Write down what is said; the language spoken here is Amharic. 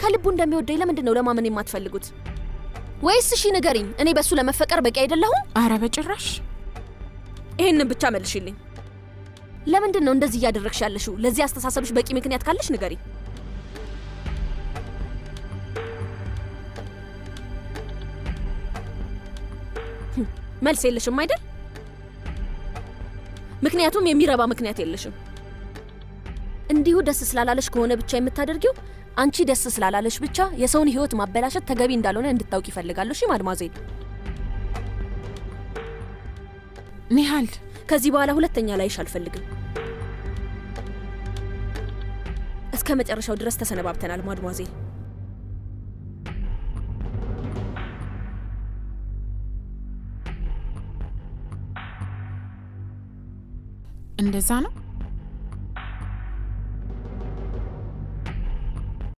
ከልቡ እንደሚወደኝ ለምንድን ነው ለማመን የማትፈልጉት? ወይስ እሺ ንገሪኝ፣ እኔ በእሱ ለመፈቀር በቂ አይደለሁም? አረ በጭራሽ። ይህንን ብቻ መልሽልኝ። ለምንድን ነው እንደዚህ እያደረግሽ ያለሽው? ለዚህ አስተሳሰብሽ በቂ ምክንያት ካለሽ ንገሪኝ። መልስ የለሽም አይደል? ምክንያቱም የሚረባ ምክንያት የለሽም። እንዲሁ ደስ ስላላለሽ ከሆነ ብቻ የምታደርጊው፣ አንቺ ደስ ስላላለሽ ብቻ የሰውን ሕይወት ማበላሸት ተገቢ እንዳልሆነ እንድታውቂ ይፈልጋለሁ። እሺ ማድማዜል። ኒሃል፣ ከዚህ በኋላ ሁለተኛ ላይሽ አልፈልግም። እስከ መጨረሻው ድረስ ተሰነባብተናል ማድማዜል። እንደዛ ነው።